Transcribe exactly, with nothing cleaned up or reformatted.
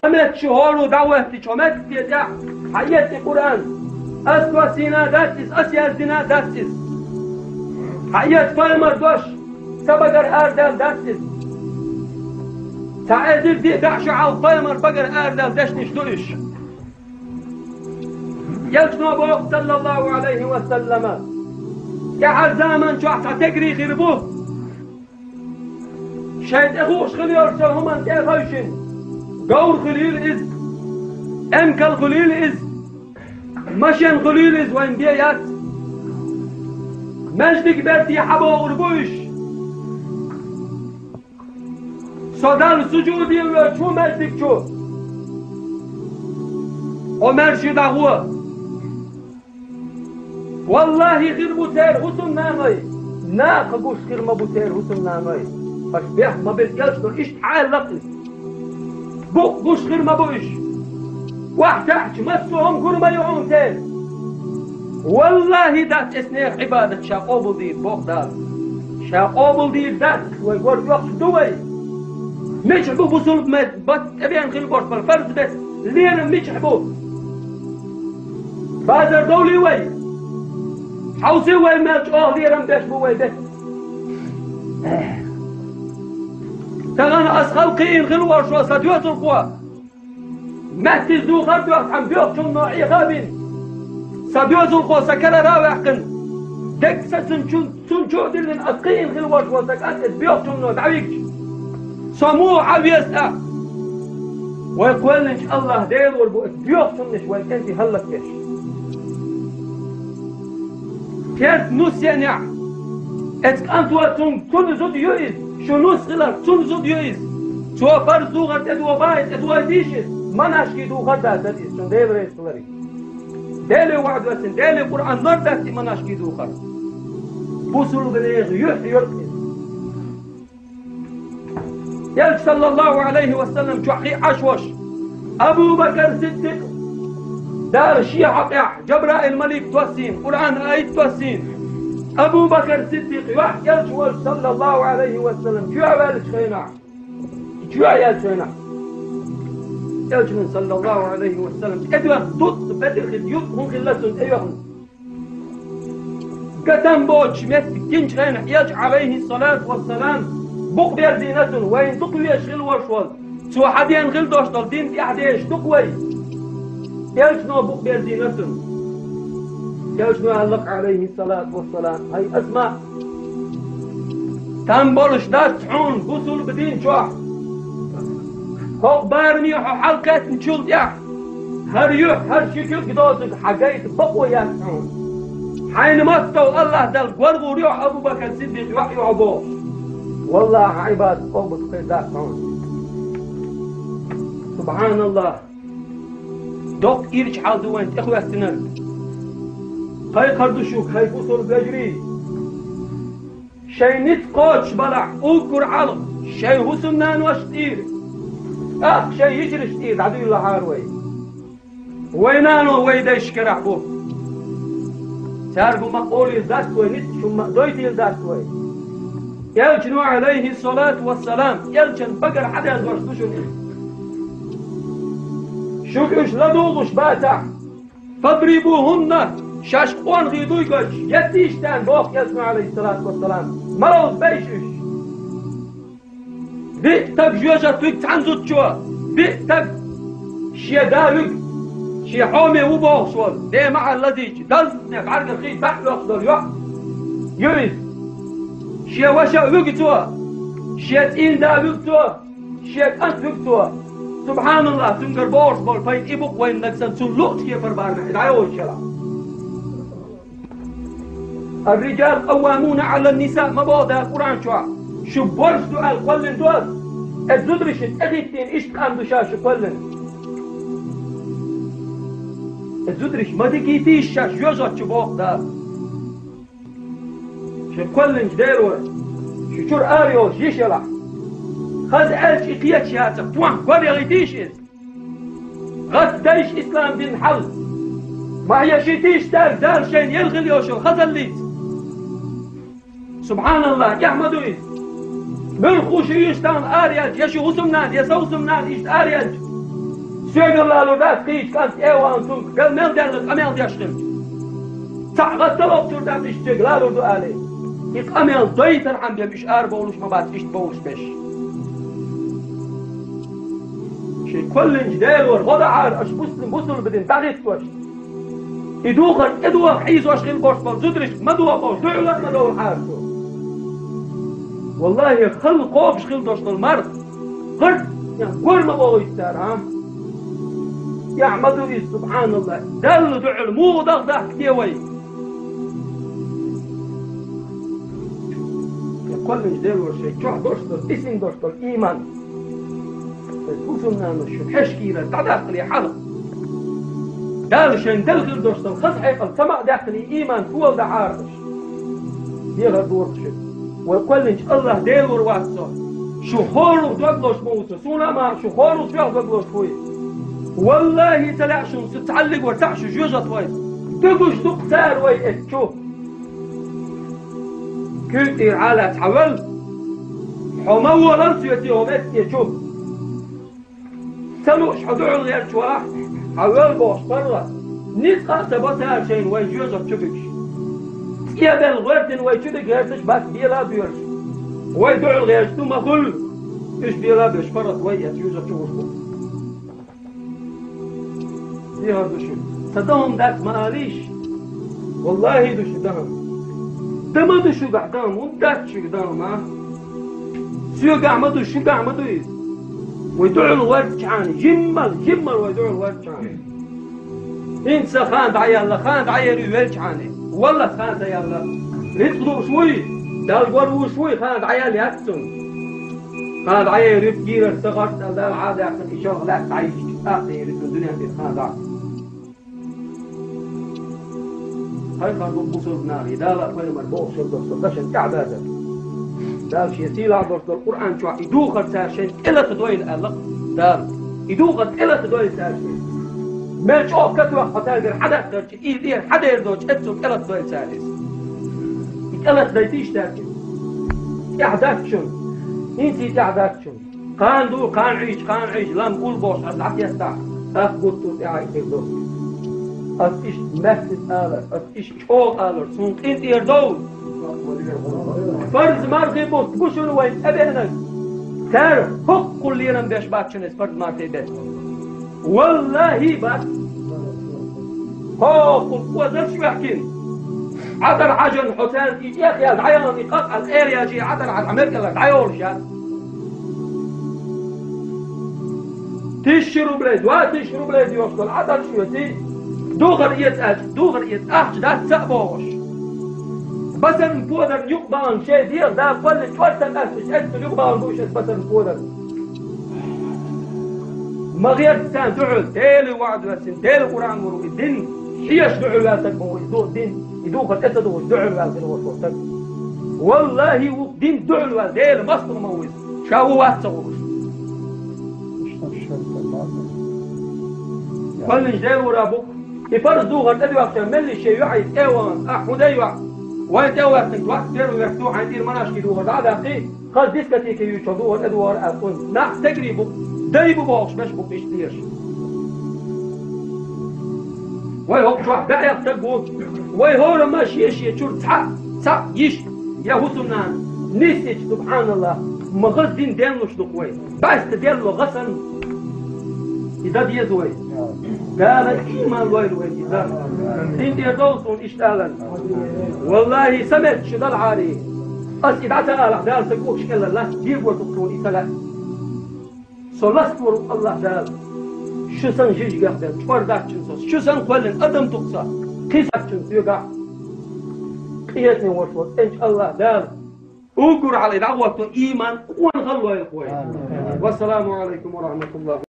Амет шу хӀоро дӀаветтача, хьо меттиге тӀехь, хьаэци Къуръан. Ас доссийна дац иза, ас яздина дац иза. Хьаэца пайхамар дош, са багара арадаьлла дац иза. Цхьа эзар диъ бӀе шо хьалха пайхамар багара арадаьлла дешнаш ду уьш. Элчано боху, саллаллаху Ӏалайхи ва саллама, тӀаьхьара заман чохь цхьа тегри хир бу. Шайн тӀехууш хила йолчу хӀуманна тӀе а хевшина, говр хуьлийла иза, эмкал хуьлийла иза, машен хуьлийла иза, вайн бен яц. Маьждиг берте хьабогӀур бу уьш. Со Далла сужуд йина ву маьждиг чу. Хьо маьрша дӀагӀо. Валлахи, хир бу церан хӀусамнаной. Наха гуш хир ма бу церан хӀусамнаной. Аша бехк ма бира, Элчано иштта хьаьлла-кх иза. Букъ гуш хир ма бу уьш. ОхьатаьӀча массо а хӀума гур ма ю хьуна церан. Валлахи, дац эцнера Ӏибадат ша къобалдийр, боху Дала. Ша къобалдийр дац, вай гор оьхуш ду вай. Мичахь бу бусулба мет, бат тӀебеана хила болуш бара фарз бет, лерам мичахь бу? Базар довлий вай? Хьовсий вай, мел чӀогӀа лерам беш бу вай бет? Тахана ас хала кхиийна хила волуш вара сан доьзалхо. Маьттиза духар а доьхна, цхьана боьхачунно Ӏеха а бина. Сан доьзалхо сан карара а ваьккхина. Дегга са цуьнан чу, цунна чу а диллина, ас кхиийна хила волуш волу сан кӀант иза боьхачунно дӀавигча. Со муха Ӏан веза тӀаккха? Вай кхоьллинчу АллахӀ Дела волу бу оцу боьхачуннаш вайн кӀентий хӀаллакдеш. Керта нус еанехь, эцу кӀанто цунна, цунна зуда ю иза, шу нус хиларх цунна зуда ю иза. Цо фарз духар тӀедогӀу бахьа, тӀедогӀуьйтийша иза, манашкий духар а дацара иза, шун Дела реза хиларг. Деле ваӀда вацин, Деле Къуръан лар дац и манашкий духар. Бусулба нехан юьхь йолу иза. Элча, саллаллаху Ӏалайхи ва саллам, чохь хиъ Ӏаш волуш, Абу Бакар Сиддикъ, Дала шен хьокъехь Жабраил малик тоссийна, Къуръан аят тоссийна. Абу Бакар Сиддикъ, йохь Элча волчу, саллаллаху Ӏалайхи ва саллам, чоь ваьллачу хенахь, чоь яьллачу хенахь, Элчанан, саллаллаху Ӏалайхи ва саллам, тӀедоьхна дутта бедар хилла, юкъ хӀун хилла цунна тӀеоьхна. Гатам боцуш меттиг гинчу хенахь, Элча, Ӏалайхиссалату вассалам, букъ берзийна цунна, вайна дукха везаш хила волуш волу. Цо хьан ден хила долуш долу дин тӀаьхьа дезаш ду-кх вай. Элчано букъ берзийна цунна. Элчано аьлла-кх, Ӏалайхиссалату вассалам: «ХӀай Асма, там болуш дац хьуна бусулба дин чохь. ХӀокху бараме хьо хьалакхеттачул тӀаьхьа, хӀара юьхь, хӀара ши куьг доцург хьан гайта бакъо яц хьуна. Хьайна маттахь АллахӀ Далла горгӀур ю хьо, Абу Бакар Сиддикъ, йоӀ ю хьо», — бохуш. Валлахьи, хьан Ӏибадат къобал хир дац хьуна. СубхьаналлахӀ! Доккха ирча хьал ду вайн тӀехоьцнарг. Кхайкхар ду шуьга, хӀай бусулба вежарий! Шайн ницкъ кхочуш балахь, уггар хьалха шайн хӀусамнаношна тӀера, тӀаккха шайн йижаршна тӀера дӀадуьйлахьара вай. Вай нано вай дайшкарахь бу. Цаьрга хӀума къолийла дац вай, ницкъаш хӀума дойтийла дац вай. Элчано, Ӏалайхиссалату вассалам, Элчан багара хьадаьлла дош ду шуна иза. Шуьга уьш ладугӀуш бацахь, «Фадрибухунна», шаьш къонахий дуй гойтуш, еттийша царна, боху Элчано, Ӏалайхиссалату вассалам, малав байша уьш. Биъ стаг жоьжахати вуьгу цхьана зудчо, биъ стаг шен да вуьгу, шен хьоме ву бохуш волу, ден маьӀӀар лазийча, дазне бӀаьргара хи баьхьа оьхуш долу йоӀ ю иза. Шен ваша а вуьгу цо, шен цӀийнда а вуьгу цо, шен кӀант вуьгу цо. СубхьаналлахӀ, цуьнгара богӀуш болу пайда и бу-кх вайна нагахь санна, цунна луъучу кепара барамехь и дӀайолуш елахь. «Ар-риджалу къаввамуна Ӏалан-нисаъ» ма боху Дала Къуръан чохь. Шу борш ду аьлла кхоьллина ду ас. Эцу зударшна тӀехӀиттийна иштта къам ду ша шу кхоьллина. Эцу зударшна ма дигийтийша шаьш жоьжахати чу, боху Дала. Шу кхоьллинчу Дела вара. Шу чуьра ара йолуш йиш елахь. Хаза аьлча и кхеташ яцахь, тхох гор яхийтийша иза. ГӀатта дайша ислам дин хьал. Ма хьешийтийша цаьрга Дала шайна елла хила йолуш йолу хазаллица. СубхьаналлахӀ, эхь ма ду иза. Муьлхха шу иштта тахана ара яьлча, я шун хӀусамнана, я сан хӀусамнана иштта ара яьлча, Соьгара лалур дац кхыча кӀанта, э, ван цунга, мел, мел даьнна къамел деш хилча. Цхьаъ гӀаттал оккхур дац иштта соьга лалур ду алий. И къамел дойтархьама бен уьш арабовлуш ма бац, иштта бовлуш беш. Шайн кхоьллинчу Делора гӀо дан Ӏара аша бусулба дин дӀахӀиттош. И духар тӀедоха хьийзош хила болуш болу зударшка ма дохош, дуьхьал а ма довла Ӏара цо. Валлахи, халла кхобуш хила долуш долу марха гӀарт, гор ма бохуьйту цара, а? ЯхӀ ма ду иза, субхьаналлахӀ. Далла дуьхьал муха даха дахка де вай? Кхоьллинчу Делора шайн чохь долуш долу, дисина долуш долу ийман. Хьусамнанас шу хьешкийра дӀадаккхале хьала. Дала шайн делла хир долуш долу хаза хьекъал ца ма а даьккхале, ийман тола дан Ӏара аша. Дехар дора-кх шуьга. Вай кхоьллинчу АллахӀ Делора вац со. Шу хӀорух дог лозуш ма ву со. Суна а ма, шу хӀорух чохь дог лозуш вуй. Валлахи, ца лаьа шуна, со цхьаллиг вара цхьаъ шу жоьжахати вай. Догуш ду-кх цара вай эцчу. Куьйга тӀера Ӏалаца хьан вевлла? Хьо ма волал соьца хӀокху меттигерчу. Ца лууш хьо дуьхьал гӀерташ вахь, хьан вевлла бохуш паргӀат. Ницкъ а ца бо цара шайна вай жоьжахати чу буьгуш. ЦӀе белла гӀоьртина вай чу дерг гӀерташ бац, бела а боьрзуш. Вай дуьхьал гӀерташ ду ма хуьллу. Уьш бела а боьрзуш паргӀат вай эцна жоьжахати чу гӀуш бу. Дехар ду шуьга. Сан дан хӀума дац ма алийша. Валлахи, ду шу дан хӀума. Дан ма ду шуьгахь дан хӀума, хӀунда дац шуьга дан хӀума, а? Соьгахь ма ду, шуьгахь ма ду иза. Вай дуьхьал гӀертачхьана, жиммал, жиммал вай дуьхьал гӀертачхьана. ХӀинца сан хан дӀаяьлла, хан дӀаер ю веллачхьана. Валлахи, хан ца яьлла. Рицкъ дууш вуй, Далла гор вуш вуй, хан дӀаяьлла яц цунна. Хан дӀаер ю, гийрара са гӀарт а Дала Ӏадаьккхина, и шалха лаьтта дӀайича, тӀаккха эр ю цунна дуьнен тӀера хан дӀа. Хьайкхар ду бусалба нах, и Дала а пайхамар бохуш долу со дашан тӀаьхьабаьрза. Дала шен сийлахь долуш долу Къуръан чохь и духар цара шайн тӀелата дойла аьлла Дала. И духар тӀелата дойла цара шайн. Мел чӀогӀа катоьхна хьо цаьргара хьадаккхарчу, и тӀера хьадер доцу эццул тӀелата дойла цара иза. И тӀелата дайтийша цаьрга. ТӀаьхьа дац шуна. ХӀинца и тӀаьхьа дац шуна. Кхана ду, кхана Ӏийча, кхана Ӏийча, лам гул бохуш аса дӀатеттахь, ас гуттар тӀаьхьа хир ду. Ас иштта маьттаза алар, ас иштта чӀогӀа алар, суна къинтӀера довла. Парз мархий бутт бу шуна вайн тӀебеанарг. Цара хӀоккхул лерам беш бац шуна иза парз мархий бетта. Валлахи, бац. ХӀокхул озалш ваьккхина. Ӏадар Ӏажан хьо цаьрга и тӀехъял дӀаяхана, и къакъ а къера яжий Ӏадар Ӏажа меркӀалара дӀайолуш яц. Тысяча рублей, два тысячи рублей доьхуш долу Ӏадар шоьций, духар эца аьлча, духар эца ахча дац ца а бохуш. Басарна подар юкъа бахана шайн дегӀ да кхолла чӀор ца къаьсташ, эццул юкъа бахана бу шайн басарна подар. Ма гӀерта царна дуьхьал, Делан ваӀда ваьццина, Делан Къуръан вур ву и дин, хьеша дуьхьал ваьлла стаг ма ву и ду-, дин, и духар тӀе ца духуш дуьхьал ваьлла хир волуш волу стаг. Валлахи, ву дин дуьхьал ваьлла, Делан мостагӀа ма ву иза, ша ву вац ца гӀуруш. Кхоьллинчу Делора бу, и парз духар тӀедоьхкича, меллиз шен йоӀе тӀе а вахана, ахь хӀун дай, йоӀ? Вайн тӀе а ваьккхина, двадцать первый век ду, хьайн тӀера монашки духар дӀа а даккхий, хаза дискотека юьйцуш духар тӀедохура аьлла, цунна нах стегарий бу, дай бу бохуш берш бу иштта дезаш. Вай хӀокху чохь баьӀех стаг ву, вай хӀорамма шен-шен чуьра цхьаъ, цхьаъ йиш, я хӀусамнана, нисдича, субхьаналлахӀ, ма хаза дин денлуш ду-кх вай. БӀаьста делла гӀа санна. И дан деза вай. Дала ийман лойла вайн и дан. Дин тӀера довла суна иштта аларна. Валлахи, сан меттиг шу дала Ӏарий. Ас и дӀа ца алахь, Дала сан когаш кӀелла лаьтта дегор ду-кх суна и ца лаьа. Со ластор ву АллахӀ Дала. Шу санна жижигех бен чӀор дац шуна со. Шу санна кхоьллина адам ду-кх со. Кхин сацчун соьгахь. Къинхетаме волуш волу цӀеначу АллахӀ Дала. Уггар хьалха и дӀагӀотто ийман къонахалла лойла-кх вай. Амин. Вассаламу Ӏалайкум ва рахьматуллахӀи.